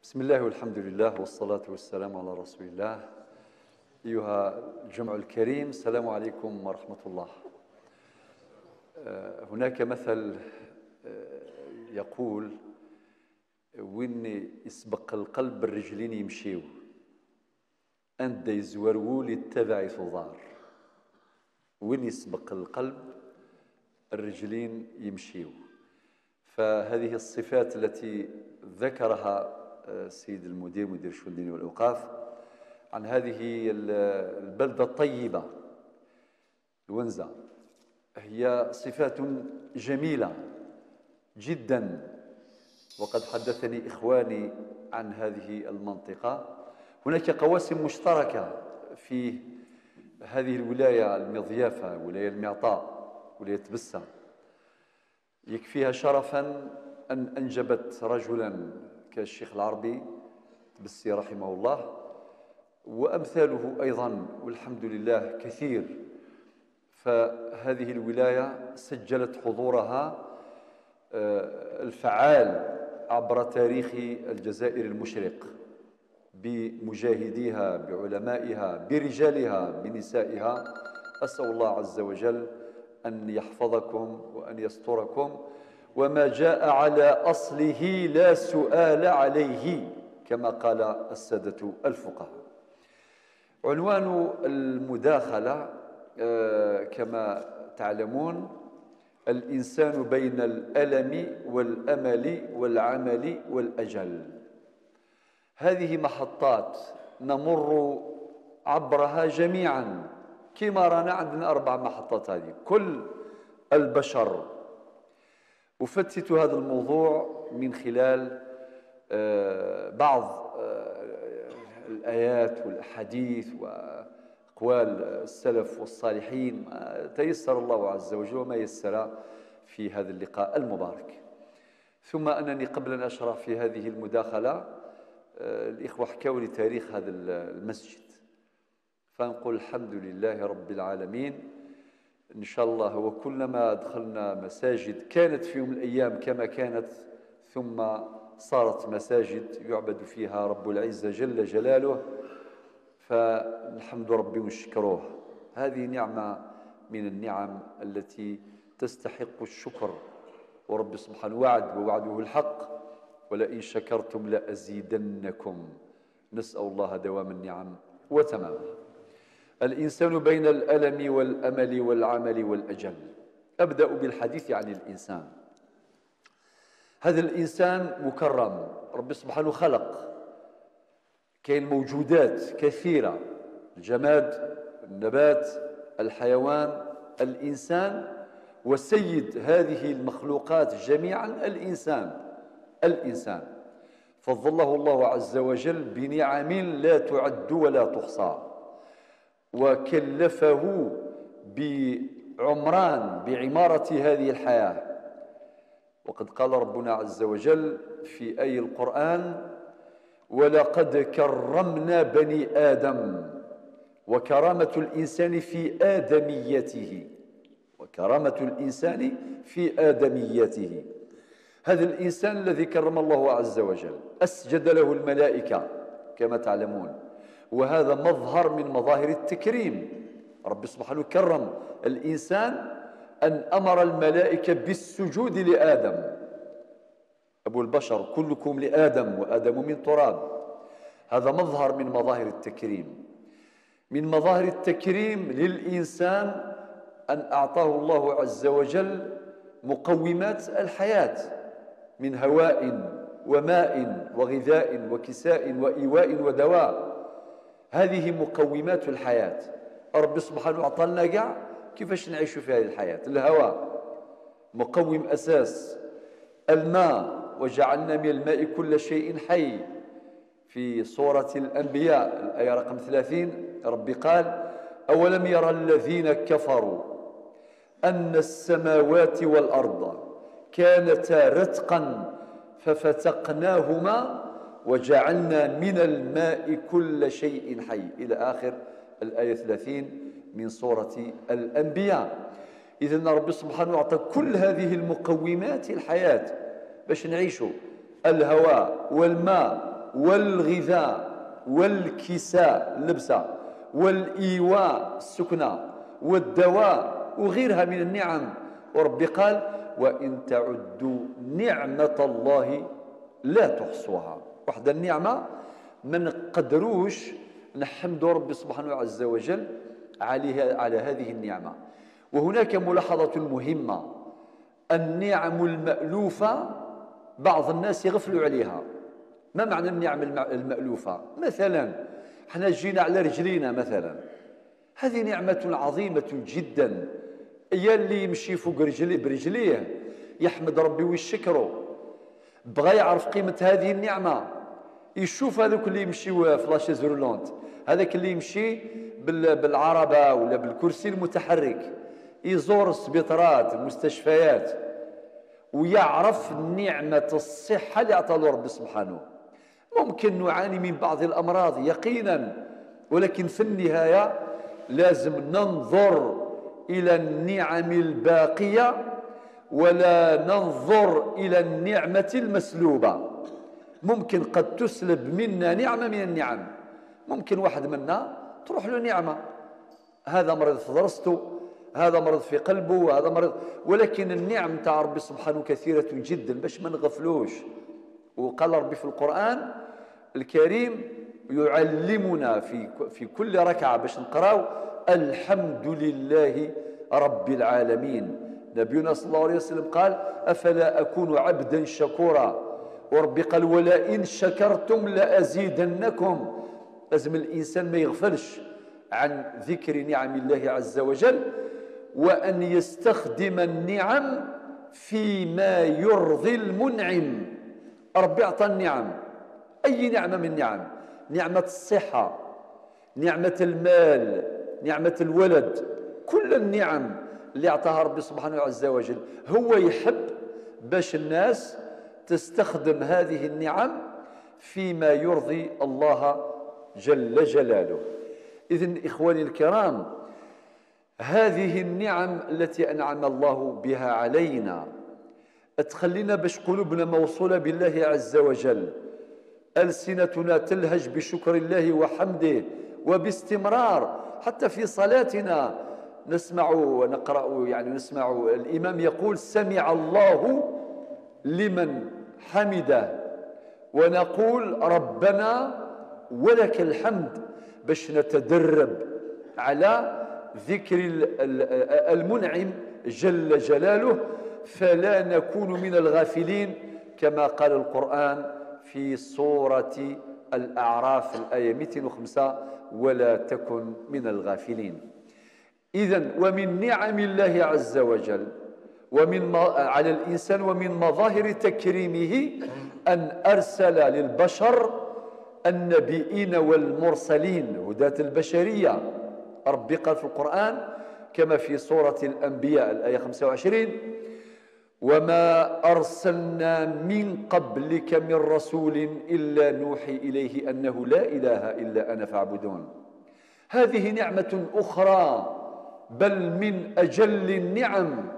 بسم الله والحمد لله والصلاة والسلام على رسول الله. أيها الجمع الكريم، السلام عليكم ورحمة الله. هناك مثل يقول: وين يسبق القلب الرجلين يمشيو، أنت يزورول يتبع ثضار. وين يسبق القلب الرجلين يمشيو. فهذه الصفات التي ذكرها السيد المدير، مدير الشؤون الدينية والأوقاف، عن هذه البلدة الطيبة الونزة، هي صفات جميلة جدا. وقد حدثني إخواني عن هذه المنطقة. هناك قواسم مشتركة في هذه الولاية المضيافة، ولاية المعطاء، ولاية تبسة. يكفيها شرفا أن أنجبت رجلا كالشيخ العربي تبسي رحمه الله، وأمثاله أيضا والحمد لله كثير. فهذه الولاية سجلت حضورها الفعال عبر تاريخ الجزائر المشرق، بمجاهديها، بعلمائها، برجالها، بنسائها. أسأل الله عز وجل أن يحفظكم وأن يستركم، وما جاء على أصله لا سؤال عليه، كما قال السادة الفقهاء. عنوان المداخلة كما تعلمون: الإنسان بين الألم والأمل والعمل والأجل. هذه محطات نمر عبرها جميعا، كما رانا عندنا 4 محطات هذه كل البشر. أفتت هذا الموضوع من خلال بعض الآيات والأحاديث وأقوال السلف والصالحين، ما تيسر الله عز وجل وما يسر في هذا اللقاء المبارك. ثم أنني قبل أن أشرع في هذه المداخلة، الإخوة حكوا لي تاريخ هذا المسجد، فنقول الحمد لله رب العالمين. إن شاء الله وكلما دخلنا مساجد كانت في يوم من الأيام كما كانت، ثم صارت مساجد يعبد فيها رب العزة جل جلاله، فنحمد ربي ونشكروه. هذه نعمة من النعم التي تستحق الشكر، ورب سبحانه وعد ووعده الحق: ولئن شكرتم لأزيدنكم. نسأل الله دوام النعم وتمامها. الإنسان بين الألم والأمل والعمل والأجل. أبدأ بالحديث عن الإنسان. هذا الإنسان مكرم، رب سبحانه خلق، كاين موجودات كثيرة: الجماد، النبات، الحيوان، الإنسان. وسيد هذه المخلوقات جميعا الإنسان. الإنسان فضله الله عز وجل بنعم لا تعد ولا تحصى، وكلفه بعمران، بعمارة هذه الحياة. وقد قال ربنا عز وجل في آية القرآن: ولقد كرمنا بني آدم. وكرامة الإنسان في آدميته، وكرامة الإنسان في آدميته. هذا الإنسان الذي كرم الله عز وجل أسجد له الملائكة كما تعلمون، وهذا مظهر من مظاهر التكريم. رب سبحانه كرم الإنسان أن أمر الملائكة بالسجود لآدم، أبو البشر، كلكم لآدم وآدم من تراب. هذا مظهر من مظاهر التكريم. من مظاهر التكريم للإنسان أن أعطاه الله عز وجل مقومات الحياة من هواء وماء وغذاء وكساء وإيواء ودواء. هذه مقومات الحياة. رب سبحانه أعطانا كاع كيفاش نعيش في هذه الحياة. الهواء مقوم أساس، الماء، وجعلنا من الماء كل شيء حي. في سورة الأنبياء الآية رقم 30 ربي قال: أولم يرى الذين كفروا أن السماوات والأرض كانتا رتقا ففتقناهما وجعلنا من الماء كل شيء حي، إلى آخر الآية 30 من سورة الأنبياء. إذن ربي سبحانه أعطى كل هذه المقومات الحياة باش نعيشوا: الهواء والماء والغذاء والكساء اللبسة والإيواء السكنة والدواء وغيرها من النعم. وربي قال وإن تعدوا نعمة الله لا تحصوها. واحدة النعمة ما نقدروش نحمد ربي سبحانه عز وجل عليها، على هذه النعمة. وهناك ملاحظة مهمة: النعم المألوفة بعض الناس يغفلوا عليها. ما معنى النعم المألوفة؟ مثلا احنا جينا على رجلينا مثلا، هذه نعمة عظيمة جدا. يا اللي يمشي فوق رجليه برجليه يحمد ربي ويشكره، بغى يعرف قيمة هذه النعمة يشوف هذوك اللي يمشيو في la chaise roulante، هذاك اللي يمشي بالعربة ولا بالكرسي المتحرك، يزور السبيطارات المستشفيات ويعرف نعمة الصحة اللي أعطى له ربي سبحانه. ممكن نعاني من بعض الأمراض يقينا، ولكن في النهاية لازم ننظر إلى النعم الباقية ولا ننظر إلى النعمة المسلوبة. ممكن قد تسلب منا نعمة من النعم، ممكن واحد منا تروح له نعمة، هذا مرض في ضرسته، هذا مرض في قلبه، هذا مرض، ولكن النعم تاع ربي سبحانه كثيرة جدا باش ما نغفلوش. وقال ربي في القرآن الكريم يعلمنا في كل ركعة باش نقراو الحمد لله رب العالمين. نبينا صلى الله عليه وسلم قال أفلا أكون عبدا شكورا، وربي قال ولئن شكرتم لأزيدنكم. لازم الإنسان ما يغفلش عن ذكر نعم الله عز وجل، وأن يستخدم النعم فيما يرضي المنعم. ربي أعطى النعم، أي نعمة من النعم، نعمة الصحة، نعمة المال، نعمة الولد، كل النعم اللي أعطاها ربي سبحانه عز وجل هو يحب باش الناس تستخدم هذه النعم فيما يرضي الله جل جلاله. إذن إخواني الكرام، هذه النعم التي أنعم الله بها علينا تخلينا باش قلوبنا موصولة بالله عز وجل، ألسنتنا تلهج بشكر الله وحمده وباستمرار. حتى في صلاتنا نسمع ونقرأ، يعني نسمع الإمام يقول سمع الله لمن حمده، ونقول ربنا ولك الحمد، باش نتدرب على ذكر المنعم جل جلاله، فلا نكون من الغافلين كما قال القرآن في سورة الأعراف الآية 205 ولا تكن من الغافلين. إذن ومن نعم الله عز وجل ومن على الإنسان ومن مظاهر تكريمه أن أرسل للبشر النبيين والمرسلين هداة البشرية. ربي قال في القرآن كما في سورة الأنبياء الآية 25 وما أرسلنا من قبلك من رسول إلا نوحي إليه أنه لا إله إلا أنا فاعبدون. هذه نعمة أخرى، بل من أجل النعم.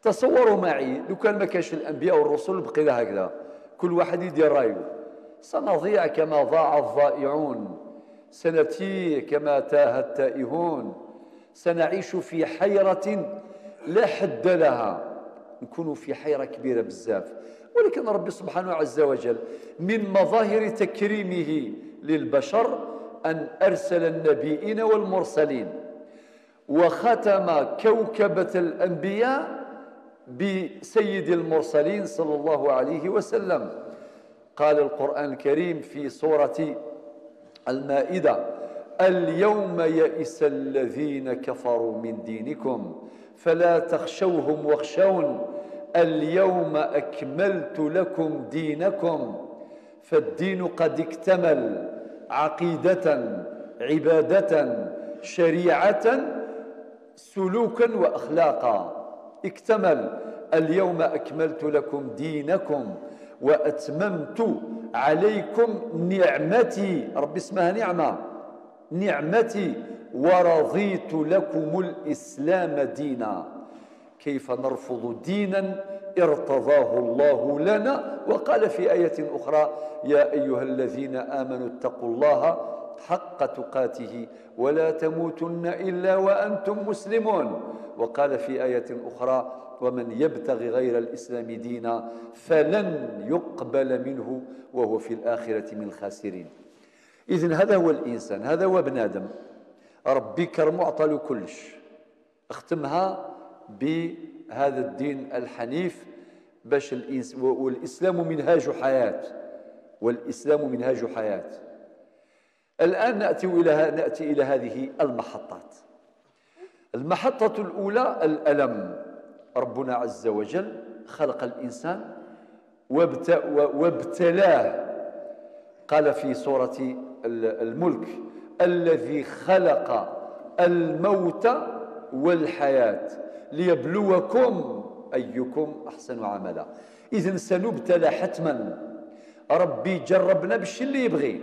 تصوروا معي لو كان ما كانش الأنبياء والرسل بقينا هكذا كل واحد يدير رايه، سنضيع كما ضاع الضائعون، سنتيه كما تاه التائهون، سنعيش في حيرة لا حد لها، نكون في حيرة كبيرة بزاف. ولكن ربي سبحانه عز وجل من مظاهر تكريمه للبشر أن أرسل النبيين والمرسلين، وختم كوكبة الأنبياء بسيد المرسلين صلى الله عليه وسلم. قال القرآن الكريم في سورة المائدة اليوم يئس الذين كفروا من دينكم فلا تخشوهم واخشون اليوم أكملت لكم دينكم. فالدين قد اكتمل عقيدة، عبادة، شريعة، سلوكا وأخلاقا، اكتمل. اليوم أكملت لكم دينكم وأتممت عليكم نعمتي، ربي اسمها نعمة، نعمتي، ورضيت لكم الإسلام دينا. كيف نرفض دينا ارتضاه الله لنا. وقال في آية أخرى: يا أيها الذين آمنوا اتقوا الله حق تقاته ولا تموتن إلا وأنتم مسلمون. وقال في آية أخرى: ومن يبتغي غير الإسلام دينا فلن يقبل منه وهو في الآخرة من الخاسرين. إذن هذا هو الإنسان، هذا هو ابن آدم. ربي كرمو عطالو كلش، اختمها بهذا الدين الحنيف باش والإسلام منهاج حياة، والإسلام منهاج حياة. الآن نأتي إلى هذه المحطات. المحطة الأولى الألم. ربنا عز وجل خلق الإنسان وابتلاه. قال في سورة الملك: الذي خلق الموت والحياة ليبلوكم أيكم أحسن عملا. إذن سنبتلى حتما. ربي جربنا بالشيء اللي يبغي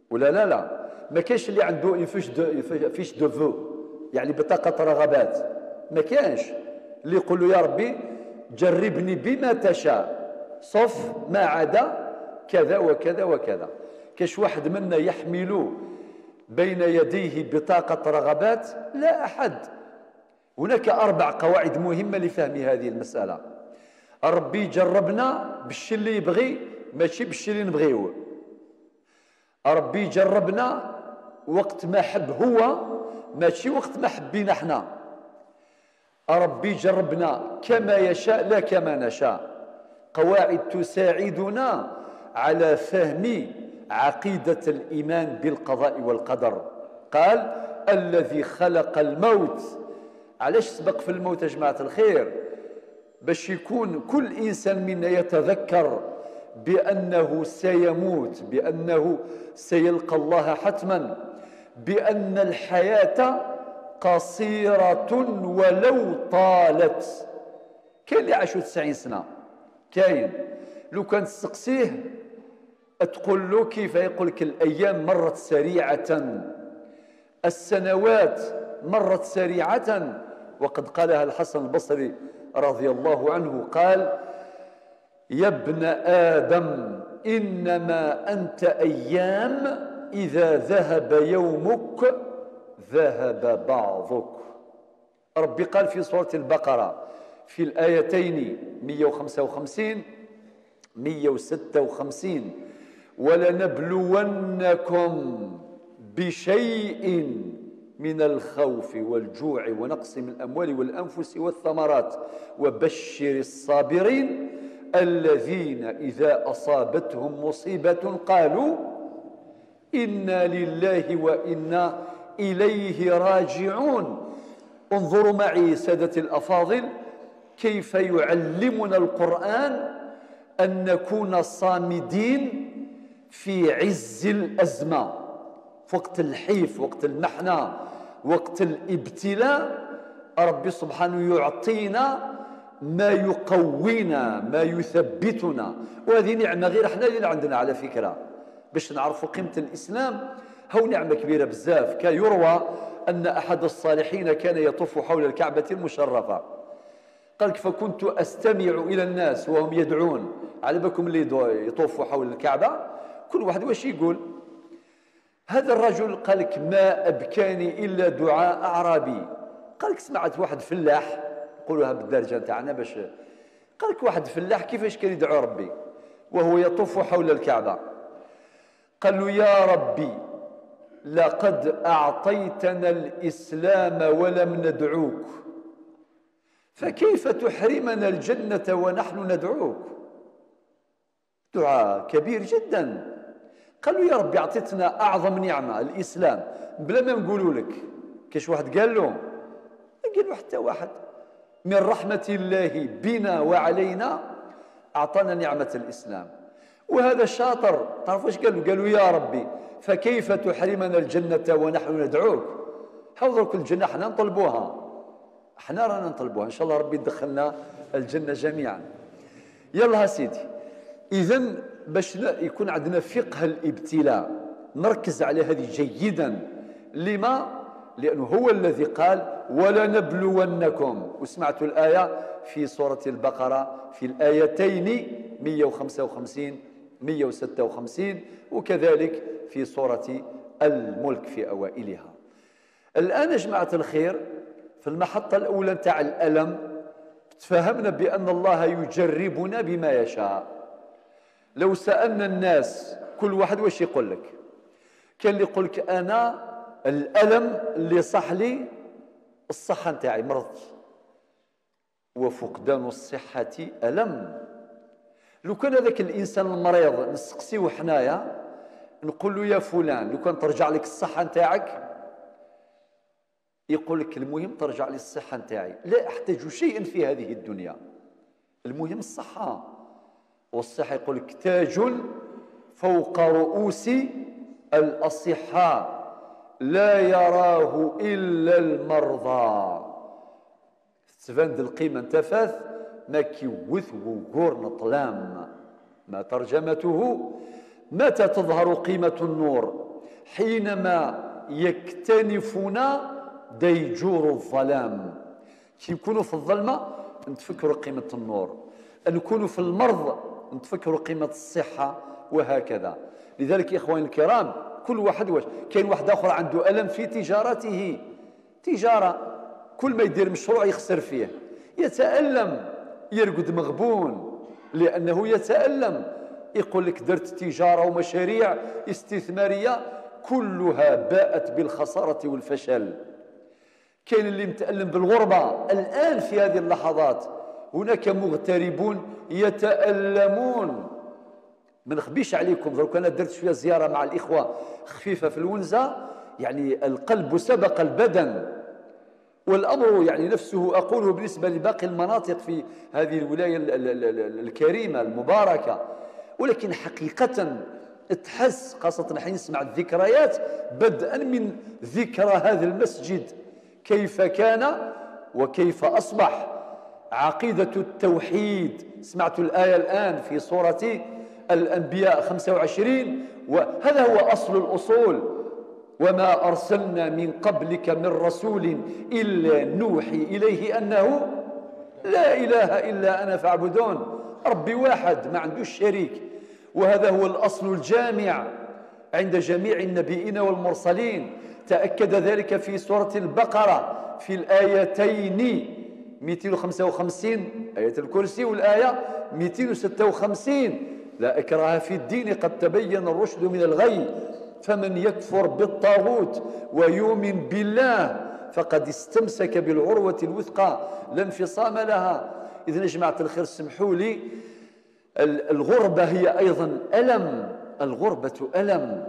ولا لا؟ لا، ما كاينش اللي عنده fiche de vœux، يعني بطاقة رغبات، ما كانش اللي يقول له يا ربي جربني بما تشاء sauf ما عدا كذا وكذا وكذا. كاش واحد منا يحمل بين يديه بطاقة رغبات؟ لا أحد. هناك 4 قواعد مهمة لفهم هذه المسألة. ربي جربنا بالشيء اللي يبغي، ماشي بالشيء اللي نبغيوه. ربي جربنا وقت ما حب هو، ماشي وقت ما حبينا احنا. ربي جربنا كما يشاء لا كما نشاء. قواعد تساعدنا على فهم عقيدة الإيمان بالقضاء والقدر. قال: الذي خلق الموت. علاش سبق في الموت يا جماعة الخير؟ باش يكون كل إنسان منا يتذكر بأنه سيموت، بأنه سيلقى الله حتما، بأن الحياة قصيرة ولو طالت. كاين اللي عاشوا 90 سنة، كاين لو كان تسقسيه تقول له كيف، يقول لك الأيام مرت سريعة، السنوات مرت سريعة. وقد قالها الحسن البصري رضي الله عنه، قال: يا ابن آدم إنما أنت أيام، إذا ذهب يومك ذهب بعضك. ربي قال في سورة البقرة في الآيتين 155 156: ولنبلونكم بشيء من الخوف والجوع ونقص من الأموال والأنفس والثمرات وبشر الصابرين الذين إذا أصابتهم مصيبة قالوا إنا لله وإنا إليه راجعون. انظروا معي سادة الأفاضل كيف يعلمنا القرآن أن نكون صامدين في عز الأزمة، في وقت الحيف، وقت المحنة، وقت الابتلاء. ربي سبحانه يعطينا ما يقوينا، ما يثبتنا. وهذه نعمة غير احنا اللي عندنا على فكرة، باش نعرفوا قيمة الإسلام. هو نعمة كبيرة بزاف. كان يروى أن أحد الصالحين كان يطوف حول الكعبة المشرفة، قال: فكنت أستمع إلى الناس وهم يدعون. على بالكم اللي يطوفوا حول الكعبة كل واحد واش يقول. هذا الرجل قال لك: ما أبكاني إلا دعاء أعرابي. قال لك سمعت واحد فلاح، نقولوها بالدارجة نتاعنا باش، قال لك واحد فلاح كيفاش كان يدعو ربي وهو يطوف حول الكعبة. قال له: يا ربي لقد أعطيتنا الإسلام ولم ندعوك، فكيف تحرمنا الجنة ونحن ندعوك؟ دعاء كبير جدا. قال له: يا ربي أعطيتنا أعظم نعمة الإسلام بلا ما نقولوا لك. كاش واحد قال له؟ قال له حتى واحد. من رحمة الله بنا وعلينا أعطانا نعمة الإسلام. وهذا الشاطر تعرف واش قال له؟ قالوا: يا ربي فكيف تحرمنا الجنة ونحن ندعوك؟ حضرك الجنة احنا نطلبوها، احنا رانا نطلبوها، ان شاء الله ربي يدخلنا الجنة جميعا. يلا سيدي، إذن باش يكون عندنا فقه الابتلاء نركز على هذه جيدا. لما؟ لأنه هو الذي قال ولنبلونكم. وسمعت الآية في سورة البقرة في الآيتين 155 156، وكذلك في سورة الملك في أوائلها. الآن يا جماعة الخير، في المحطة الأولى نتاع الألم تفهمنا بأن الله يجربنا بما يشاء. لو سألنا الناس كل واحد واش يقول لك، كان اللي يقول لك أنا الألم اللي صح لي الصحة نتاعي، مرضت، وفقدان الصحة ألم. لو كان هذاك الإنسان المريض نسقسيه حنايا نقول له يا فلان لو كان ترجع لك الصحة نتاعك، يقول لك المهم ترجع لي الصحة نتاعي، لا أحتاج شيئا في هذه الدنيا، المهم الصحة. والصحة يقول لك تاج فوق رؤوس الأصحاء لا يراه إلا المرضى. تفند القيمة انتفاث ما كيوث وقور نطلام. ما ترجمته؟ متى تظهر قيمة النور؟ حينما يكتنفنا ديجور الظلام. كي نكونوا في الظلمة نتفكروا قيمة النور، نكونوا في المرض نتفكروا قيمة الصحة، وهكذا. لذلك إخواني الكرام، كل واحد واش كاين واحد آخر عنده ألم في تجارته، تجارة كل ما يدير مشروع يخسر فيه، يتألم، يرقد مغبون لأنه يتألم. يقول لك درت تجارة ومشاريع استثمارية كلها باءت بالخسارة والفشل. كاين اللي متألم بالغربة الآن في هذه اللحظات، هناك مغتربون يتألمون. ما نخبيش عليكم، درك أنا درت شوية زيارة مع الإخوة خفيفة في الونزة، يعني القلب سبق البدن، والأمر يعني نفسه أقوله بالنسبة لباقي المناطق في هذه الولاية الكريمة المباركة. ولكن حقيقة تحس، خاصة حين نسمع الذكريات، بدءا من ذكرى هذا المسجد كيف كان وكيف أصبح. عقيدة التوحيد، سمعت الآية الآن في سورة الأنبياء 25، وهذا هو أصل الأصول. وما أرسلنا من قبلك من رسول إلا نوحي إليه أنه لا إله إلا أنا فاعبدون. ربي واحد ما عندوش شريك، وهذا هو الأصل الجامع عند جميع النبيين والمرسلين. تأكد ذلك في سورة البقرة في الآيتين 255 آية الكرسي والآية 256: لا إكراه في الدين قد تبين الرشد من الغي فمن يكفر بالطاغوت ويؤمن بالله فقد استمسك بالعروة الوثقى لا انفصام لها. إذن يا جماعة الخير سمحوا لي، الغربة هي أيضا ألم، الغربة ألم،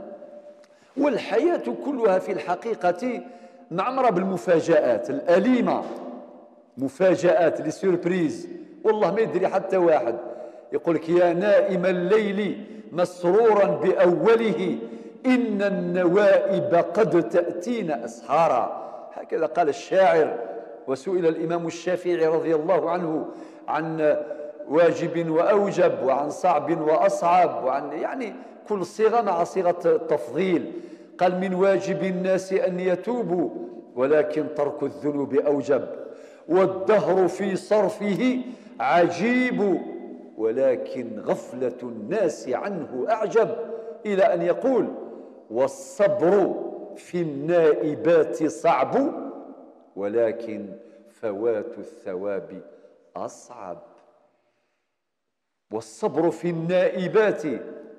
والحياة كلها في الحقيقة معمرة بالمفاجآت الأليمة، مفاجآت les surprises، والله ما يدري حتى واحد. يقول لك يا نائم الليل مسرورا بأوله إن النوائب قد تأتينا أسحارا، هكذا قال الشاعر. وسئل الإمام الشافعي رضي الله عنه عن واجب وأوجب وعن صعب وأصعب وعن يعني كل صيغة مع صيغة التفضيل، قال من واجب الناس أن يتوبوا ولكن ترك الذنوب أوجب، والدهر في صرفه عجيب ولكن غفلة الناس عنه أعجب، إلى أن يقول والصبر في النائبات صعب ولكن فوات الثواب أصعب. والصبر في النائبات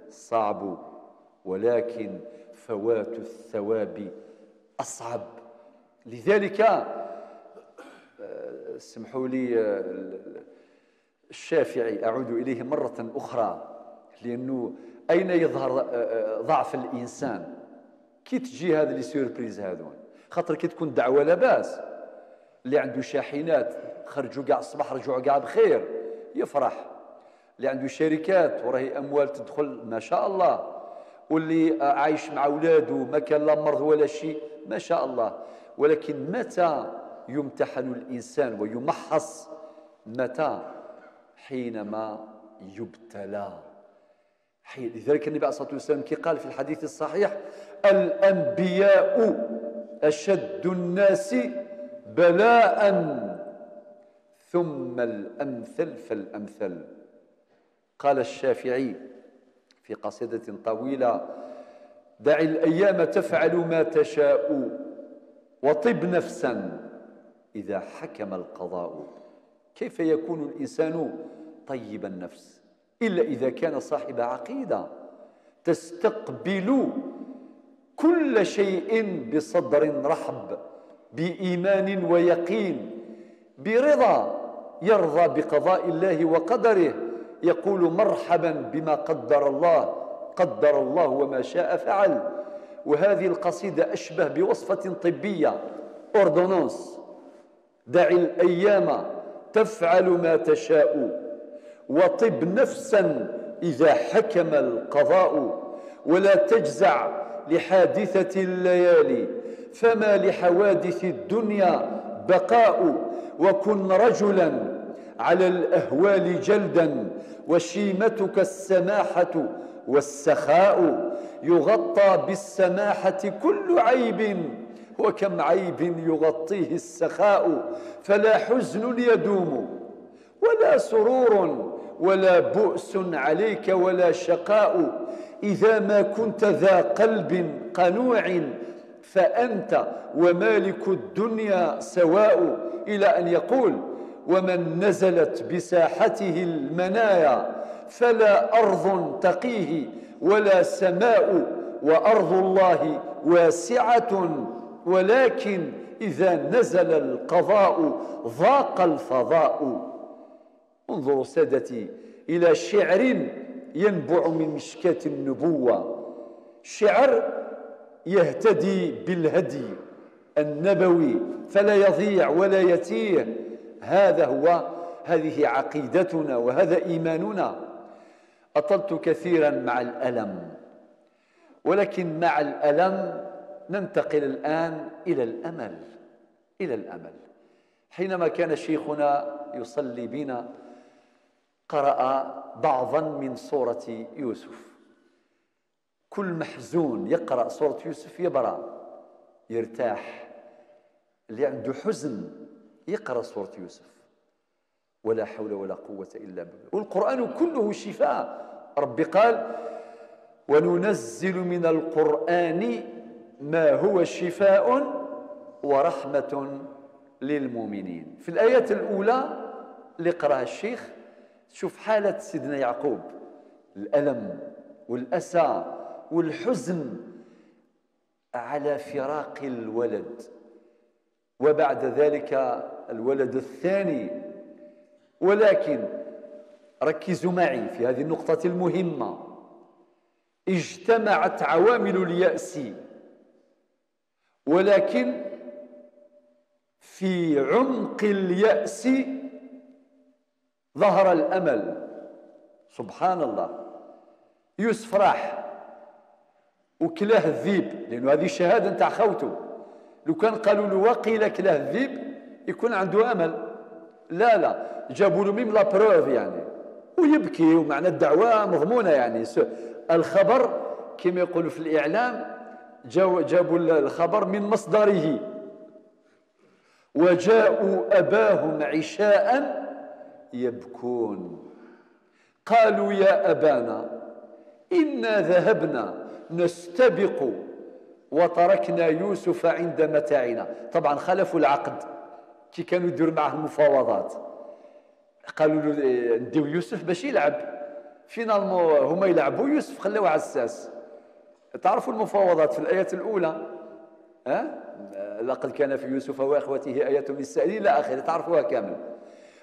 صعب ولكن فوات الثواب أصعب. لذلك سمحوا لي الشافعي أعود إليه مرة أخرى، لأنه أين يظهر ضعف الإنسان؟ كي تجي هذا les surprises هذون، خاطر كي تكون دعوة لاباس، اللي عنده شاحنات خرجوا كاع الصباح رجعوا كاع بخير يفرح، اللي عنده شركات وراهي أموال تدخل ما شاء الله، واللي عايش مع أولاده ما كان لا مرض ولا شيء ما شاء الله. ولكن متى يمتحن الإنسان ويمحص؟ متى؟ حينما يبتلى. لذلك النبي عليه الصلاة والسلام كي قال في الحديث الصحيح: الأنبياء أشد الناس بلاء ثم الأمثل فالأمثل. قال الشافعي في قصيدة طويلة: دع الأيام تفعل ما تشاء وطب نفسا إذا حكم القضاء. كيف يكون الإنسان طيب النفس إلا إذا كان صاحب عقيدة تستقبل كل شيء بصدر رحب، بإيمان ويقين، برضا، يرضى بقضاء الله وقدره، يقول مرحبا بما قدر الله، قدر الله وما شاء فعل. وهذه القصيدة أشبه بوصفة طبية، ordonnance: دع الأيام تفعل ما تشاء وطب نفسا إذا حكم القضاء، ولا تجزع لحادثة الليالي فما لحوادث الدنيا بقاء، وكن رجلا على الأهوال جلدا وشيمتك السماحة والسخاء، يغطى بالسماحة كل عيب وكم عيب يغطيه السخاء، فلا حزن يدوم ولا سرور ولا بؤس عليك ولا شقاء، إذا ما كنت ذا قلب قنوع فأنت ومالك الدنيا سواء. إلى أن يقول: ومن نزلت بساحته المنايا فلا أرض تقيه ولا سماء، وأرض الله واسعة ولكن إذا نزل القضاء ضاق الفضاء. انظروا سادتي إلى شعر ينبع من مشكاة النبوة، شعر يهتدي بالهدي النبوي فلا يضيع ولا يتيه. هذا هو، هذه عقيدتنا وهذا إيماننا. أطلت كثيرا مع الألم، ولكن مع الألم ننتقل الآن إلى الأمل، إلى الأمل. حينما كان شيخنا يصلي بنا قرأ بعضا من سورة يوسف. كل محزون يقرأ سورة يوسف يبرأ، يرتاح. اللي عنده حزن يقرأ سورة يوسف. ولا حول ولا قوة إلا بالله. والقرآن كله شفاء. ربي قال: وننزل من القرآن ما هو شفاء ورحمة للمؤمنين. في الآيات الأولى اللي قرأها الشيخ شوف حالة سيدنا يعقوب، الألم والأسى والحزن على فراق الولد، وبعد ذلك الولد الثاني. ولكن ركزوا معي في هذه النقطة المهمة، اجتمعت عوامل اليأس، ولكن في عمق اليأس ظهر الأمل. سبحان الله، يوسف راح وكلاه الذيب، لأنه هذه شهادة نتاع خوته. لو كان قالوا له وقيل كلاه الذيب يكون عنده أمل. لا لا، جابوا له même la preuve يعني، ويبكي، ومعنى الدعوة مضمونة يعني. الخبر كما يقولوا في الإعلام، جابوا الخبر من مصدره. وجاءوا أباهم عشاء يبكون قالوا يا أبانا إنا ذهبنا نستبق وتركنا يوسف عند متاعنا. طبعا خلفوا العقد كي كانوا يديروا معه المفاوضات، قالوا له نديو يوسف باش يلعب، finalement هما يلعبوا يوسف خلوه عساس. تعرفوا المفاوضات في الآيات الأولى، ها؟ لقد كان في يوسف وإخوته آيات للسائلين إلى آخره، تعرفوها كامل.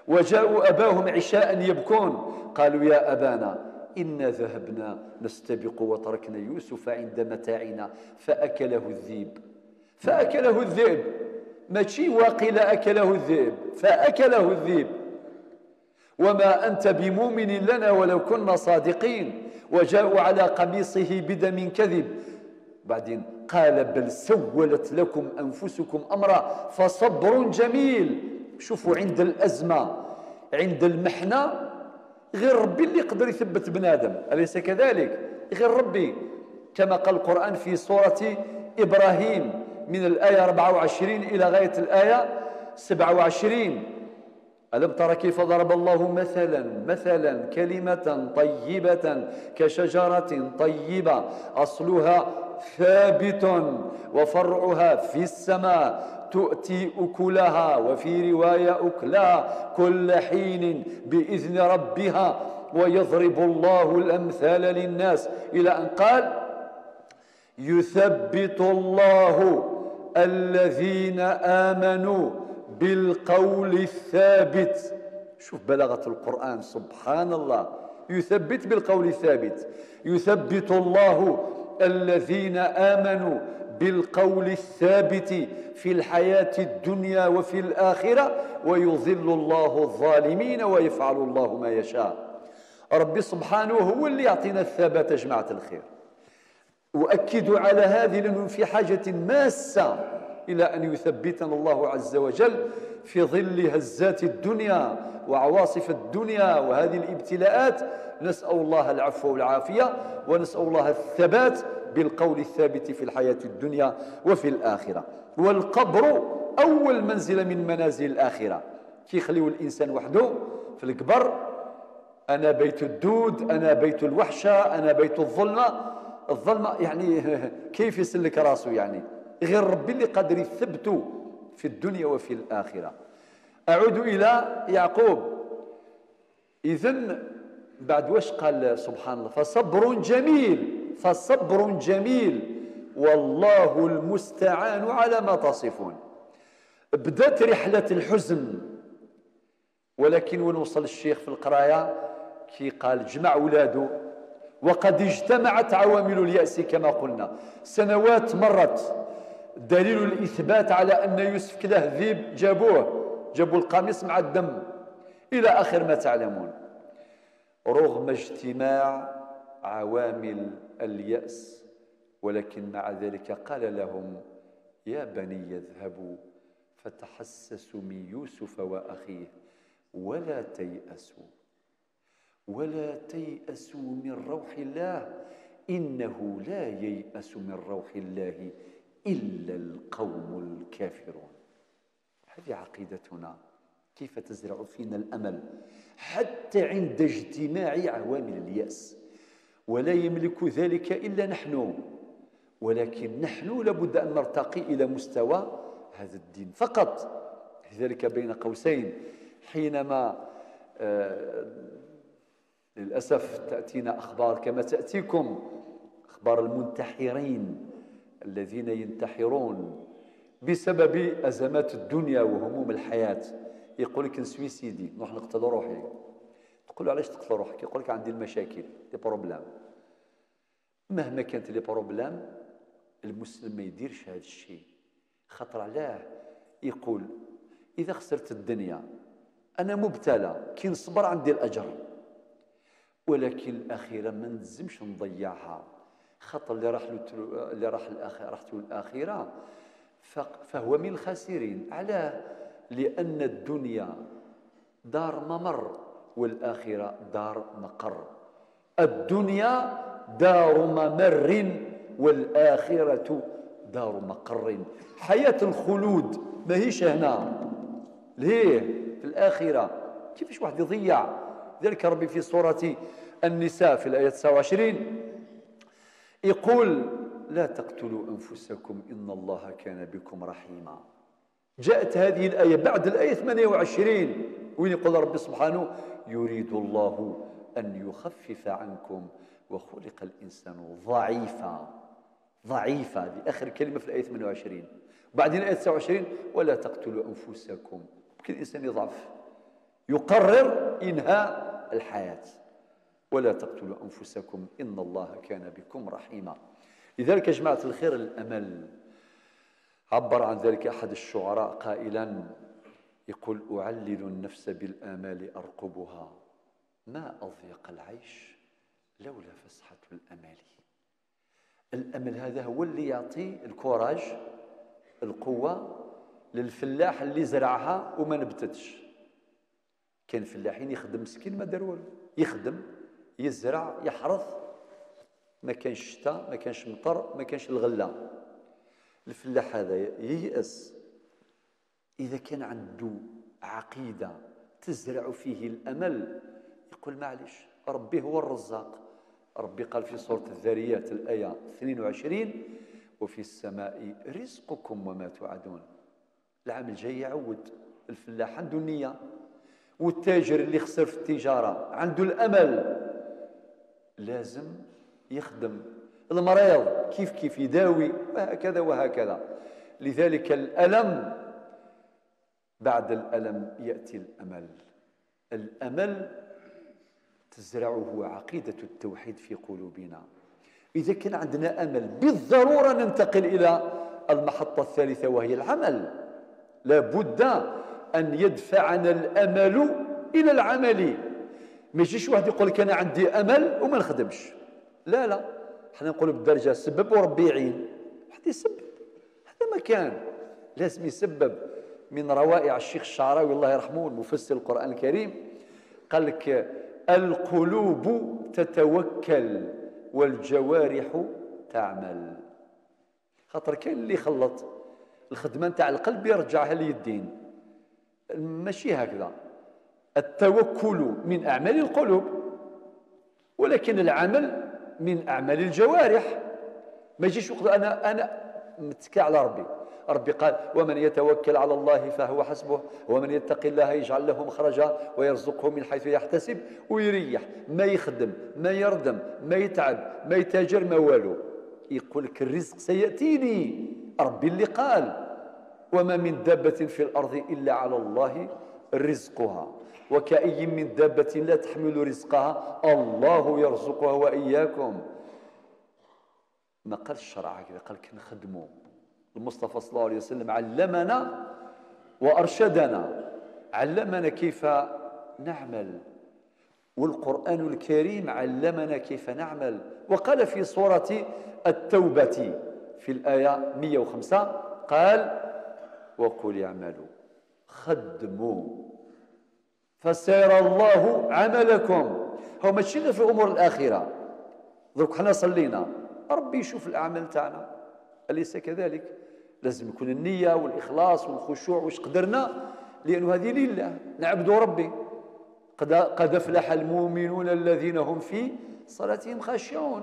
وجاءوا أباهم عشاء يبكون قالوا يا أبانا إنا ذهبنا نستبق وتركنا يوسف عند متاعنا فأكله الذئب. فأكله الذئب، ماشي وقيل أكله الذئب، فأكله الذئب. وما أنت بمؤمن لنا ولو كنا صادقين. وجاءوا على قميصه بدم كذب. بعدين قال بل سولت لكم أنفسكم أمرا فصبر جميل. شوفوا عند الأزمة، عند المحنة، غير ربي اللي يقدر يثبت بنادم، أليس كذلك؟ غير ربي، كما قال القرآن في سورة إبراهيم: من الآية 24 إلى غاية الآية 27. ألم تر كيف ضرب الله مثلا كلمة طيبة كشجرة طيبة أصلها ثابت وفرعها في السماء تؤتي أكلها، وفي رواية أكلها كل حين بإذن ربها، ويضرب الله الأمثال للناس، إلى أن قال يثبت الله الذين آمنوا بالقول الثابت. شوف بلاغة القرآن، سبحان الله. يثبت بالقول الثابت، يثبت الله الذين آمنوا بالقول الثابت في الحياة الدنيا وفي الآخرة ويضل الله الظالمين ويفعل الله ما يشاء. ربي سبحانه هو اللي يعطينا الثبات يا جماعة الخير. أؤكد على هذه لأنه في حاجة ماسة إلى أن يثبتنا الله عز وجل في ظل هزات الدنيا وعواصف الدنيا وهذه الابتلاءات. نسأل الله العفو والعافية، ونسأل الله الثبات بالقول الثابت في الحياة الدنيا وفي الآخرة. والقبر أول منزلة من منازل الآخرة. كي يخليو الإنسان وحده في القبر، أنا بيت الدود، أنا بيت الوحشة، أنا بيت الظلمة. الظلمة يعني كيف يسلك راسه؟ يعني غير ربي اللي قادر يثبته في الدنيا وفي الآخرة. أعود إلى يعقوب. إذن بعد واش قال سبحان الله؟ فصبر جميل، فصبر جميل والله المستعان على ما تصفون. بدأت رحلة الحزن، ولكن وين وصل الشيخ في القراية؟ كي قال جمع ولاده، وقد اجتمعت عوامل اليأس كما قلنا. سنوات مرت، دليل الإثبات على أن يوسف كلاه ذيب، جابوا القميص مع الدم إلى آخر ما تعلمون. رغم اجتماع عوامل اليأس، ولكن مع ذلك قال لهم يا بني اذهبوا فتحسسوا من يوسف وأخيه ولا تيأسوا، ولا تيأسوا من روح الله إنه لا ييأس من روح الله إلا القوم الكافرون. هذه عقيدتنا، كيف تزرع فينا الأمل حتى عند اجتماع عوامل اليأس. ولا يملك ذلك إلا نحن، ولكن نحن لابد أن نرتقي إلى مستوى هذا الدين فقط. لذلك بين قوسين حينما للأسف تأتينا أخبار كما تأتيكم أخبار المنتحرين الذين ينتحرون بسبب أزمات الدنيا وهموم الحياة، يقول لك ن suicider، نروح نقتل روحي. تقول له علاش تقتل روحك؟ يقول لك عندي المشاكل، les problèmes. مهما كانت les problèmes المسلم ما يديرش هذا الشيء. خاطر علاه؟ يقول إذا خسرت الدنيا أنا مبتلى، كي نصبر عندي الأجر، ولكن الأخيرة ما نلزمش نضيعها، خاطر اللي راح راحته الأخيرة فهو من الخاسرين. علاه؟ لأن الدنيا دار ممر والآخرة دار مقر. الدنيا دار ممر والآخرة دار مقر. حياة الخلود ماهيش هنا، ليه في الآخرة. كيفاش واحد يضيع؟ ذلك ربي في سورة النساء في الآية 29 يقول لا تقتلوا أنفسكم إن الله كان بكم رحيما. جاءت هذه الآية بعد الآية 28 وين يقول ربي سبحانه يريد الله أن يخفف عنكم وخلق الإنسان ضعيفا. ضعيفا، هذه آخر كلمة في الآية 28. بعدين الآية 29 ولا تقتلوا أنفسكم. ممكن الإنسان يضعف، يقرر إنهاء الحياة. ولا تقتلوا أنفسكم إن الله كان بكم رحيما. لذلك يا جماعة الخير الأمل، عبر عن ذلك أحد الشعراء قائلا يقول أعلل النفس بالآمال أرقبها، ما أضيق العيش لولا فسحة الأمل. الأمل هذا هو اللي يعطي الكوراج، القوة للفلاح اللي زرعها وما نبتتش. كان فلاحين يخدم مسكين ما دار والو، يخدم يزرع يحرث، ما كانش شتاء ما كانش مطر ما كانش الغلة. الفلاح هذا ييأس. إذا كان عنده عقيدة تزرع فيه الأمل يقول معلش، ربي هو الرزاق. ربي قال في سورة الذاريات الآية 22: وفي السماء رزقكم وما توعدون. العام الجاي يعود الفلاح عنده النية، والتاجر اللي خسر في التجارة عنده الأمل، لازم يخدم. المريض كيف كيف يداوي، وهكذا وهكذا. لذلك الألم، بعد الألم يأتي الأمل. الأمل تزرعه عقيدة التوحيد في قلوبنا. إذا كان عندنا أمل بالضرورة ننتقل إلى المحطة الثالثة وهي العمل. لابد أن يدفعنا الأمل إلى العمل. ما يجيش واحد يقول لك أنا عندي أمل وما نخدمش. لا لا، حنا نقولوا بالدرجة سبب وربي يعين. واحد يسبب، هذا ما كان لازم يسبب. من روائع الشيخ الشعراوي الله يرحمه المفسر القرآن الكريم، قال لك: القلوب تتوكل والجوارح تعمل. خاطر كاين اللي خلط الخدمة نتاع القلب يرجعها لليدين، ماشي هكذا. التوكل من أعمال القلوب، ولكن العمل من أعمال الجوارح. ما يجيش يقول أنا متكى على ربي. ربي قال: ومن يتوكل على الله فهو حسبه، ومن يتق الله يجعل له مخرجا ويرزقه من حيث يحتسب. ويريح، ما يخدم، ما يردم، ما يتعب، ما يتاجر، ما والو. يقول لك الرزق سيأتيني. ربي اللي قال: وما من دابة في الأرض إلا على الله رزقها، وكأي من دابة لا تحمل رزقها الله يرزقها وإياكم. ما قال الشرع هكذا، قال كنخدموا. المصطفى صلى الله عليه وسلم علمنا وأرشدنا، علمنا كيف نعمل، والقرآن الكريم علمنا كيف نعمل. وقال في سورة التوبة في الآية 105 قال: وقل اعملوا، خدموا فسيرى الله عملكم. هو ماشي في الأمور الآخرة، درك حنا صلينا ربي يشوف الأعمال تاعنا، أليس كذلك؟ لازم يكون النية والإخلاص والخشوع واش قدرنا، لأنه هذه لله، نعبدوا ربي. قد أفلح المؤمنون الذين هم في صلاتهم خاشعون.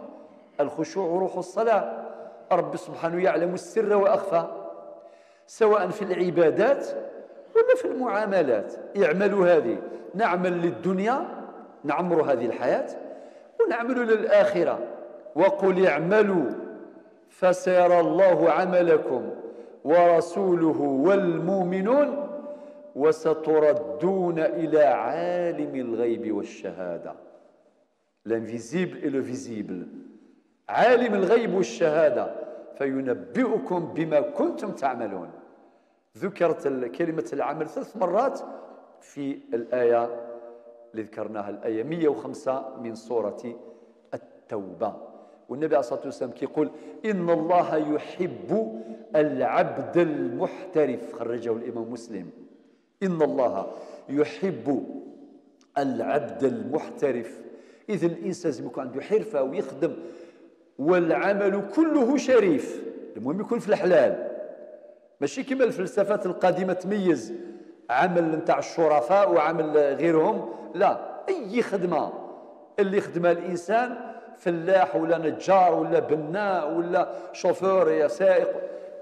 الخشوع روح الصلاة. ربي سبحانه يعلم السر وأخفى، سواء في العبادات ولا في المعاملات. اعملوا هذه، نعمل للدنيا نعمر هذه الحياة، ونعمل للآخرة. وقل اعملوا فسيرى الله عملكم ورسوله والمؤمنون وستردون إلى عالم الغيب والشهادة. L'invisible et le visible. عالم الغيب والشهادة فينبئكم بما كنتم تعملون. ذكرت كلمة العمل 3 مرات في الآية اللي ذكرناها، الآية 105 من سورة التوبة. والنبي عليه الصلاة والسلام كيقول: إن الله يحب العبد المحترف. خرجه الإمام مسلم. إن الله يحب العبد المحترف. إذا الإنسان لازم يكون عنده حرفة ويخدم، والعمل كله شريف، المهم يكون في الحلال. ماشي كما الفلسفات القديمة تميز عمل نتاع الشرفاء وعمل غيرهم، لا، أي خدمة اللي يخدمها الإنسان، فلاح ولا نجار ولا بناء ولا شوفور يا سائق،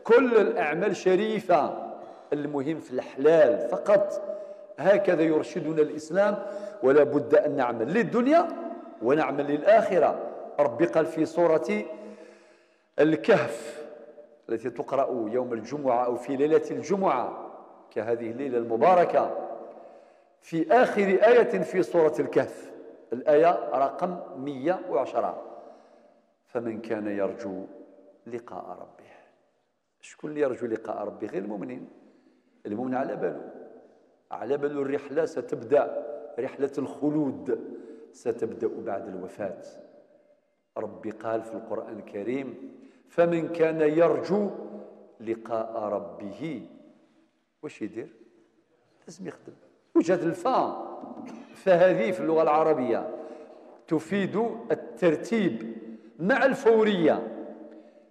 كل الأعمال شريفة، المهم في الحلال فقط. هكذا يرشدنا الإسلام، ولا بد أن نعمل للدنيا ونعمل للآخرة. ربي قال في سورة الكهف التي تقرأ يوم الجمعة أو في ليلة الجمعة كهذه الليلة المباركة، في آخر آية في سورة الكهف الآية رقم 110: فمن كان يرجو لقاء ربه. شكون اللي يرجو لقاء ربه؟ غير المؤمنين. المؤمن على باله، على باله الرحلة ستبدأ، رحلة الخلود ستبدأ بعد الوفاة. ربي قال في القرآن الكريم: فمن كان يرجو لقاء ربه. واش يدير؟ لازم يخدم. وجد الفاء، فهذه في اللغة العربية تفيد الترتيب مع الفورية.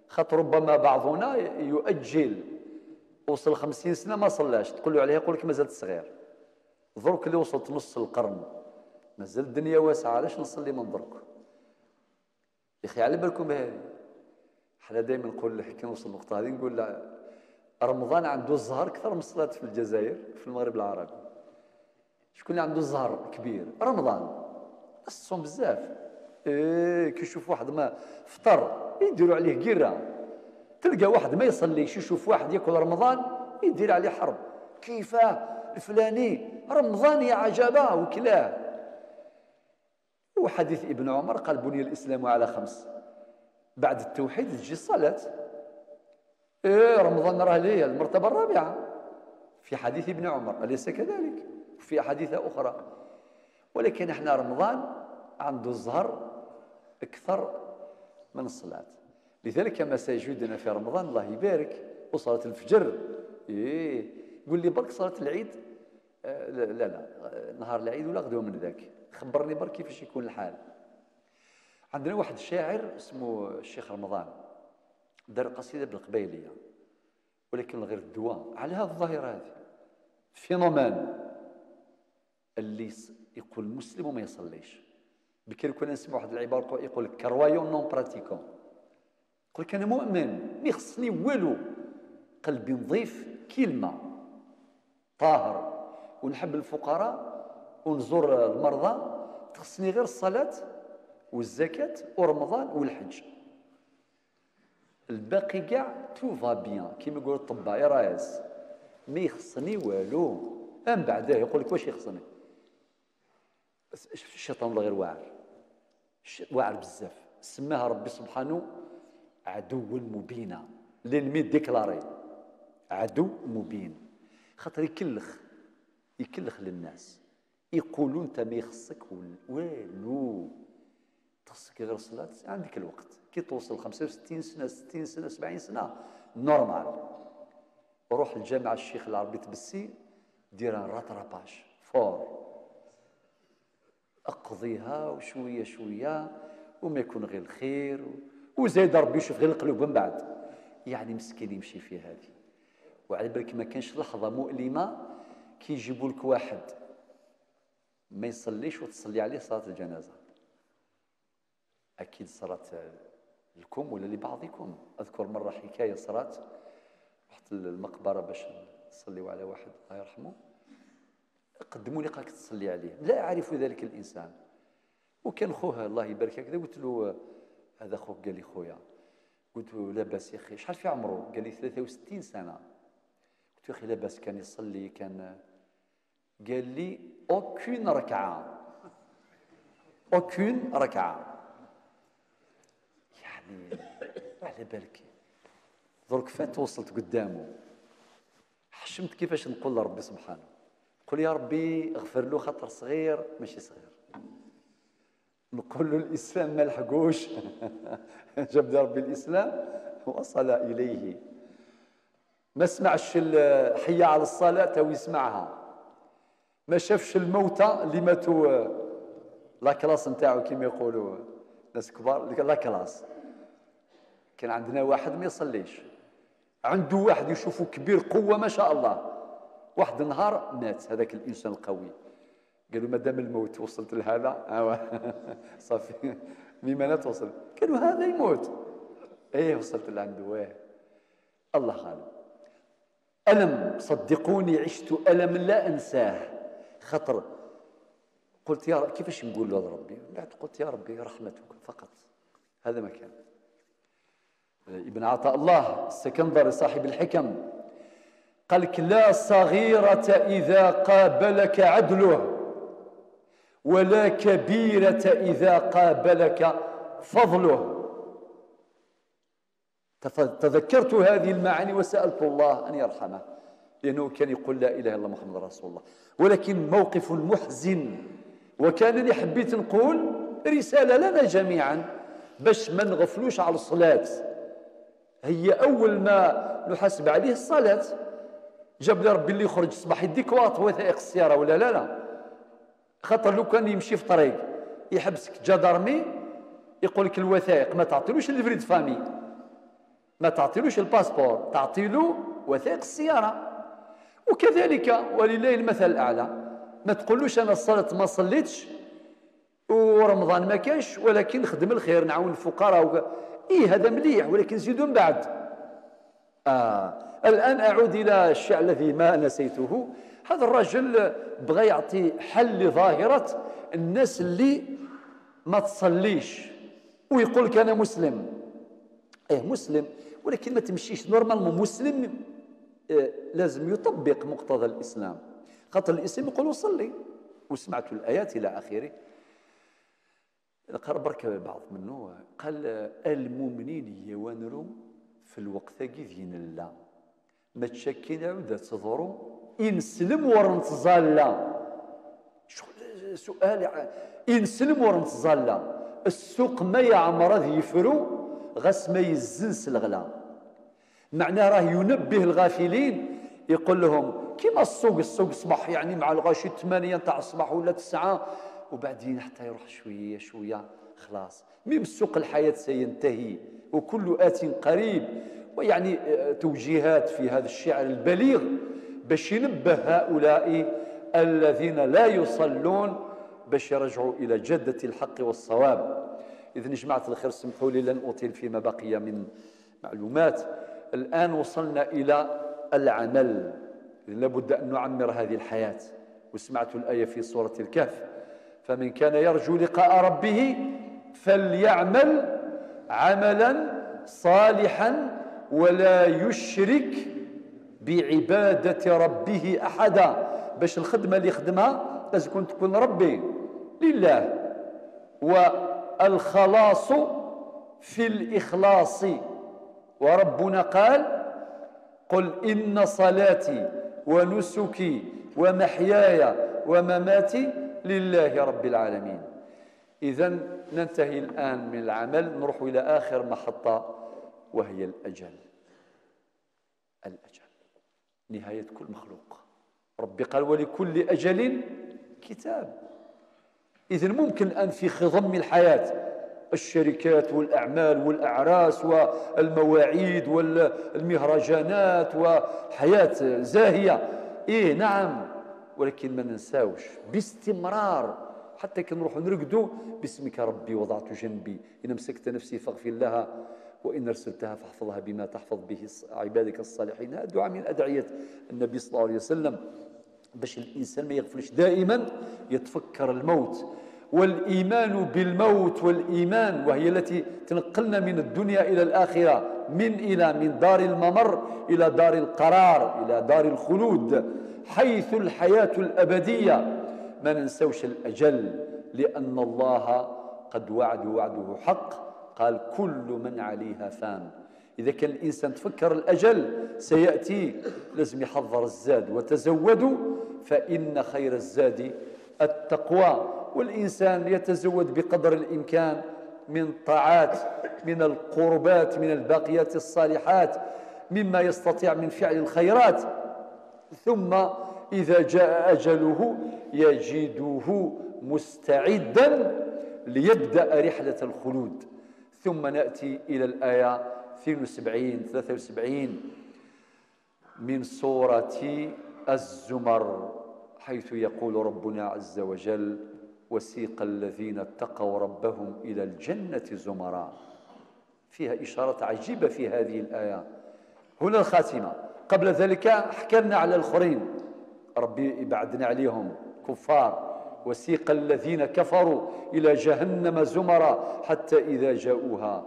خاطر ربما بعضنا يؤجل، وصل 50 سنة ما صلاش، تقول له عليه يقول لك مازالت صغير. درك اللي وصلت نص القرن مازال الدنيا واسعة، علاش نصلي من درك؟ يا اخي على بالكم بهذه، حنا دائما نقول كي نوصل النقطة هذه نقول رمضان عنده الزهر اكثر من الصلاة في الجزائر، في المغرب العربي. شكون اللي عنده الزهر كبير؟ رمضان. الناس تصوم بزاف، إيه كي يشوف واحد ما فطر يديروا عليه قيره، تلقى واحد ما يصليش يشوف واحد ياكل رمضان يدير عليه حرب، كيفاه الفلاني رمضان يا عجبه وكلاه. وحديث ابن عمر قال بني الاسلام على 5، بعد التوحيد تجي الصلاة. إيه رمضان راه ليه المرتبة الرابعة في حديث ابن عمر، اليس كذلك؟ في احاديث اخرى. ولكن احنا رمضان عنده الزهر اكثر من الصلاة، لذلك مساجدنا في رمضان الله يبارك، وصلاة الفجر. إيه قول لي برك صلاة العيد، لا لا لا نهار العيد ولا غدوه من ذاك، خبرني برك كيفاش يكون الحال. عندنا واحد الشاعر اسمه الشيخ رمضان، دار قصيدة بالقبيليه ولكن غير الدواء على هذه الظاهرة هذه، phénomène اللي يقول مسلم وما يصليش. بكري كنا نسمع واحد العبارة يقول croyant non pratiquant، يقول لك انا مؤمن ما يخصني والو، قلبي نظيف كلمة طاهر، ونحب الفقراء ونزور المرضى، تخصني غير الصلاة والزكاة ورمضان والحج، الباقي كاع tout va bien كيما يقولوا الطباء يا رايس، ما يخصني والو. من بعده يقول لك واش يخصني؟ الشيطان غير واعر، واعر بزاف، سماها ربي سبحانه عدو مبينا، l'ennemi déclaré، عدو مبين، خاطر يكلخ، يكلخ للناس، يقولوا انت ما يخصك والو، تخصك غير الصلاة، عندك الوقت كي توصل 65 سنة 60 سنة 70 سنة normal، روح الجامعة الشيخ العربي تبسي دير un rattrapage fort، اقضيها وشوية شوية وما يكون غير الخير، وزايد ربي يشوف غير القلوب من بعد. يعني مسكين يمشي في هذه. وعلى بالك ما كانش لحظة مؤلمة كي يجيبوا لك واحد ما يصليش وتصلي عليه صلاة الجنازة. اكيد صارت لكم ولا لبعضكم. اذكر مرة حكاية صارت، رحت للمقبره باش نصليو على واحد الله يرحمه، قدموا لي قال لك تصلي عليه، لا اعرف ذلك الانسان، وكان خوه الله يبارك هكذا. قلت له هذا خوك؟ قال لي خويا. قلت له لاباس يا اخي، شحال في عمره؟ قال لي 63 سنة. قلت له اخي لاباس، كان يصلي؟ كان قال لي aucune ركعة، aucune ركعة. يعني على بالك درك فات وصلت قدامه، حشمت كيفاش نقول لربي سبحانه، قل يا ربي اغفر له خاطر صغير ماشي صغير، نقول له الاسلام ما لحقوش جاب ربي الاسلام وصل اليه، ما سمعش حي على الصلاة ويسمعها، ما شافش الموتى اللي ماتوا la classe نتاعو كيما يقولوا ناس كبار la classe. كان عندنا واحد ما يصليش، عنده واحد يشوفه كبير قوة ما شاء الله، واحد النهار مات هذاك الانسان القوي، قالوا مادام الموت وصلت لهذا صافي مما توصل، قالوا هذا يموت، ايه وصلت لعنده، ايه الله غالب. ألم صدقوني عشت ألم لا أنساه، خطر قلت يا رب كيفاش نقول له ربي؟ بعد قلت يا ربي رحمتك فقط، هذا ما كان. ابن عطاء الله السكندري صاحب الحكم قال لك لا صغيرة إذا قابلك عدله، ولا كبيرة إذا قابلك فضله. تذكرت هذه المعاني وسألت الله أن يرحمه، لأنه كان يقول لا إله إلا الله محمد رسول الله. ولكن موقف محزن، وكان حبيت نقول رسالة لنا جميعا باش ما نغفلوش على الصلاة، هي أول ما نحاسب عليه الصلاة. جاب لي ربي اللي يخرج الصباح يديك واط وثائق السيارة ولا لا لا، خاطر لو كان يمشي في طريق يحبسك gendarme يقول لك الوثائق ما تعطيلوش livret de famille، ما تعطيلوش ال passeport، تعطيلو وثائق السيارة. وكذلك ولله المثل الأعلى، ما تقولوش أنا الصلاة ما صليتش ورمضان ما كانش، ولكن خدم الخير، نعاون الفقراء إيه هذا مليح، ولكن زيدوا من بعد. الآن أعود إلى الشيء الذي ما نسيته. هذا الرجل بغى يعطي حل لظاهرة الناس اللي ما تصليش ويقول لك أنا مسلم. إيه مسلم، ولكن ما تمشيش normalement. مسلم لازم يطبق مقتضى الإسلام، خاطر الإسلام يقول صلي، وسمعت الآيات إلى آخره. نقرأ برك بعض منه. قال المؤمنين يوانروا في الوقت ذين الله ما تشكين عودة تظهروا إنسلم ورنتزالا. سؤال، إنسلم ورنتزالا، السوق ما يعمر ذي يفرو غس ما يزنس الغلا. معناه راه ينبه الغافلين، يقول لهم كيما السوق، السوق صباح يعني مع الغاشي 8 تاع الصباح ولا 9، وبعدين حتى يروح شوية شوية خلاص. ميم السوق الحياة سينتهي وكل آت قريب. ويعني توجيهات في هذا الشعر البليغ باش ينبه هؤلاء الذين لا يصلون باش يرجعوا إلى جدة الحق والصواب. إذن جماعة الخير سمحوا لي لن أطيل فيما بقي من معلومات. الآن وصلنا إلى العمل، لابد أن نعمر هذه الحياة. وسمعت الآية في سورة الكهف: فمن كان يرجو لقاء ربه فليعمل عملا صالحا ولا يشرك بعبادة ربه أحدا. باش الخدمة اللي يخدمها لازم تكون ربي لله. والخلاص في الإخلاص. وربنا قال: قل إن صلاتي ونسكي ومحياي ومماتي لله رب العالمين. إذن ننتهي الآن من العمل، نروح إلى آخر محطة وهي الأجل. الأجل نهاية كل مخلوق. ربي قال: ولكل أجل كتاب. إذن ممكن الآن في خضم الحياة، الشركات والأعمال والأعراس والمواعيد والمهرجانات وحياة زاهية، إيه نعم، ولكن ما ننساوش باستمرار حتى كي نروحوا نرقدوا: باسمك ربي وضعت جنبي، إن مسكت نفسي فاغفر لها، وإن أرسلتها فاحفظها بما تحفظ به عبادك الصالحين. هذا دعاء من أدعية النبي صلى الله عليه وسلم باش الإنسان ما يغفلش، دائما يتفكر الموت والإيمان بالموت والإيمان، وهي التي تنقلنا من الدنيا إلى الآخرة، من دار الممر إلى دار القرار، إلى دار الخلود، حيث الحياة الأبدية. ما ننسوش الأجل، لأن الله قد وعد وعده حق، قال كل من عليها فان. إذا كان الإنسان تفكر الأجل سيأتي، لازم يحضر الزاد، وتزودوا فإن خير الزاد التقوى. والإنسان يتزود بقدر الإمكان من طاعات، من القربات، من الباقيات الصالحات، مما يستطيع من فعل الخيرات، ثم إذا جاء أجله يجده مستعدا ليبدأ رحلة الخلود. ثم نأتي إلى الآية 72 73 من سورة الزمر، حيث يقول ربنا عز وجل: وسيق الذين اتقوا ربهم إلى الجنة زمرا. فيها إشارة عجيبة في هذه الآية. هنا الخاتمة، قبل ذلك حكرنا على الآخرين، ربي يبعدنا عليهم كفار. وسيق الذين كفروا إلى جهنم زمرا حتى إذا جاءوها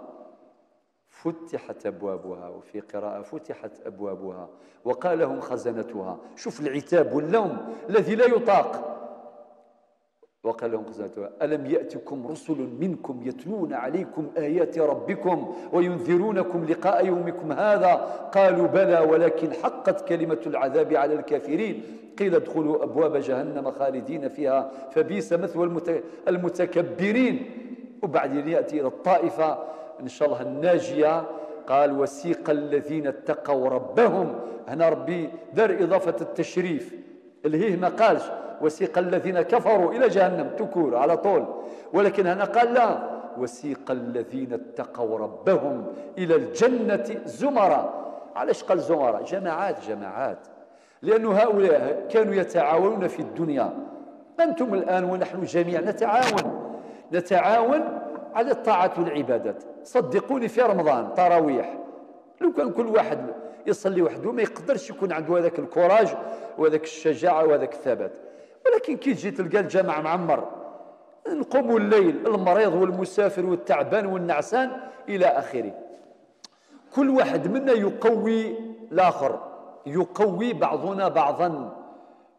فتحت أبوابها، وفي قراءة فتحت أبوابها وقال لهم خزنتها. شوف العتاب واللوم الذي لا يطاق. وقال لهم خزنتها: ألم يأتكم رسل منكم يتلون عليكم آيات ربكم وينذرونكم لقاء يومكم هذا؟ قالوا بلى ولكن حقت كلمة العذاب على الكافرين. قيل ادخلوا أبواب جهنم خالدين فيها فبئس مثوى المتكبرين. وبعدين يأتي إلى الطائفة إن شاء الله الناجية، قال وسيق الذين اتقوا ربهم. هنا ربي دار إضافة التشريف، اللي هي ما قالش وسيق الذين كفروا إلى جهنم تكور على طول، ولكن هنا قال لا، وسيق الذين اتقوا ربهم إلى الجنة زمرا. علاش قال زمرا؟ جماعات جماعات، لأن هؤلاء كانوا يتعاونون في الدنيا. أنتم الآن ونحن جميعا نتعاون، نتعاون على الطاعة والعبادات. صدقوني في رمضان تراويح لو كان كل واحد يصلي وحده ما يقدرش يكون عنده هذاك ال courage وهذاك الشجاعة وهذاك الثبات. ولكن كي تجي تلقى الجامع معمر، نقوموا الليل، المريض والمسافر والتعبان والنعسان إلى آخره. كل واحد منا يقوي الآخر، يقوي بعضنا بعضا،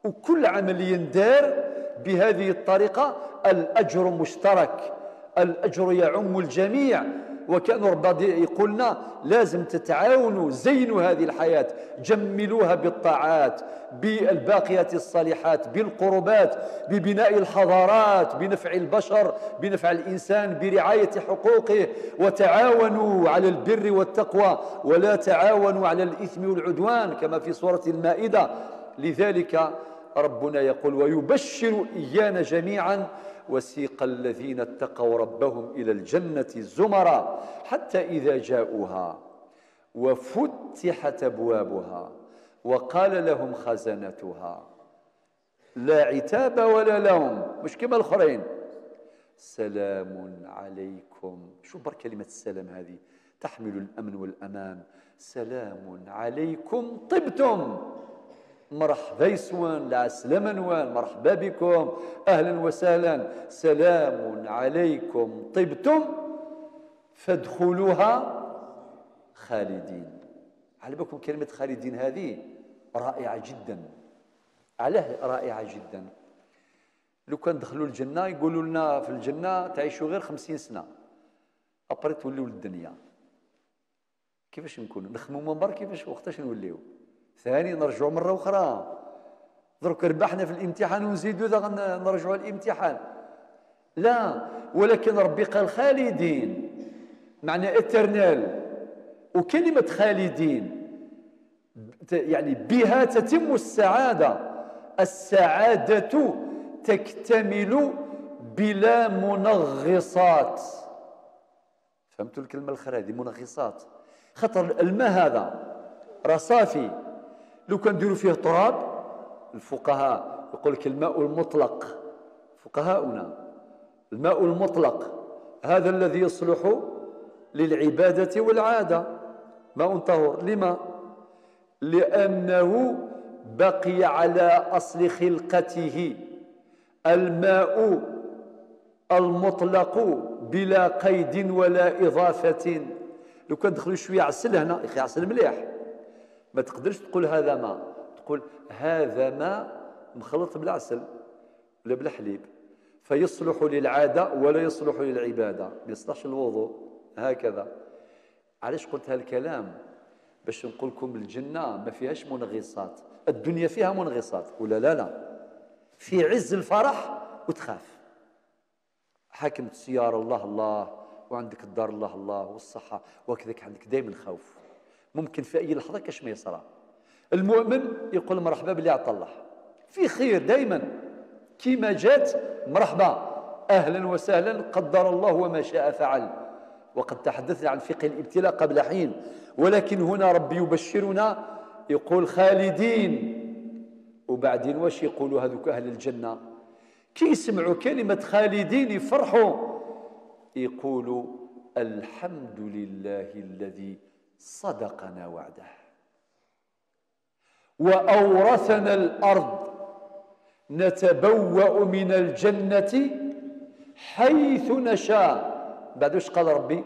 وكل عمل يندار بهذه الطريقة الأجر مشترك، الأجر يعم الجميع. وكأن ربنا يقولنا لازم تتعاونوا، زينوا هذه الحياة، جملوها بالطاعات، بالباقيات الصالحات، بالقربات، ببناء الحضارات، بنفع البشر، بنفع الإنسان، برعاية حقوقه. وتعاونوا على البر والتقوى ولا تعاونوا على الإثم والعدوان كما في سورة المائدة. لذلك ربنا يقول ويبشر إيانا جميعا وسيق الذين اتقوا ربهم إلى الجنة زمرا حتى إذا جاءوها وفتحت أبوابها وقال لهم خزنتها لا عتاب ولا لوم، مش كما الآخرين، سلام عليكم. شو بر كلمة السلام هذه، تحمل الأمن والأمان. سلام عليكم طبتم، مرحبا يسوان، لا سلام نوان، مرحبا بكم، أهلا وسهلا، سلام عليكم طبتم فادخلوها خالدين. على بالكم كلمة خالدين هذه رائعة جدا. علاه رائعة جدا؟ لو كان دخلوا الجنة يقولوا لنا في الجنة تعيشوا غير 50 سنة après توليو للدنيا. كيفاش نكونوا نخمموا من برك كيفاش وقتاش نوليو ثاني نرجعوا مرة أخرى؟ درك ربحنا في الامتحان ونزيدوا نرجعوا الامتحان. لا، ولكن ربي قال خالدين، معنى éternel. وكلمة خالدين يعني بها تتم السعادة. السعادة تكتمل بلا منغصات. فهمتوا الكلمة الأخرى هذه، منغصات؟ خاطر الماء هذا راه صافي، لو كان نديروا فيه تراب، الفقهاء يقول لك الماء المطلق، فقهاؤنا الماء المطلق هذا الذي يصلح للعبادة والعادة، ماء طهور. لما؟ لأنه بقي على أصل خلقته. الماء المطلق بلا قيد ولا إضافة. لو كان دخلوا شوية عسل هنا، يا أخي عسل مليح، ما تقدرش تقول هذا ماء، تقول هذا ماء مخلط بالعسل ولا بالحليب، فيصلح للعادة ولا يصلح للعبادة، ما يصلحش الوضوء هكذا. علاش قلت هالكلام؟ باش نقول لكم الجنة ما فيهاش منغصات، الدنيا فيها منغصات ولا لا؟ لا، في عز الفرح وتخاف. حاكم السيارة الله الله، وعندك الدار الله الله، والصحة وكذلك، عندك دائما الخوف، ممكن في أي لحظة كاش ما يصرى. المؤمن يقول مرحبا باللي عطى الله، في خير دائما، كيما جات مرحبا، أهلا وسهلا، قدر الله وما شاء فعل. وقد تحدثنا عن فقه الابتلاء قبل حين، ولكن هنا ربي يبشرنا يقول خالدين. وبعدين واش يقولوا هذوك أهل الجنة كي يسمعوا كلمة خالدين؟ يفرحوا، يقولوا الحمد لله الذي صدقنا وعده وأورثنا الأرض نتبوأ من الجنة حيث نشاء. بعد واش قال ربي؟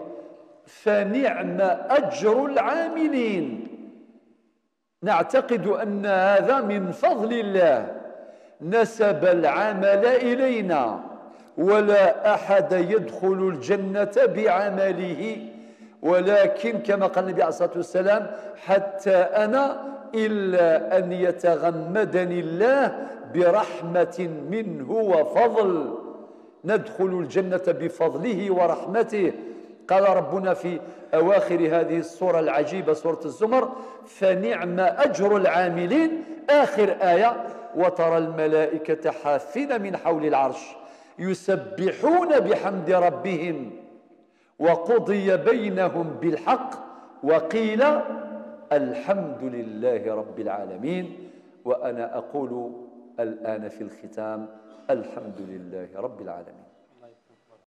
فنعم أجر العاملين. نعتقد أن هذا من فضل الله، نسب العمل إلينا، ولا أحد يدخل الجنة بعمله، ولكن كما قال النبي عليه الصلاة والسلام حتى أنا إلا أن يتغمدني الله برحمة منه وفضل. ندخل الجنة بفضله ورحمته. قال ربنا في أواخر هذه السورة العجيبة سورة الزمر فنعم أجر العاملين. آخر آية وترى الملائكة حافين من حول العرش يسبحون بحمد ربهم. وقضي بينهم بالحق وقيل الحمد لله رب العالمين. وأنا أقول الآن في الختام: الحمد لله رب العالمين.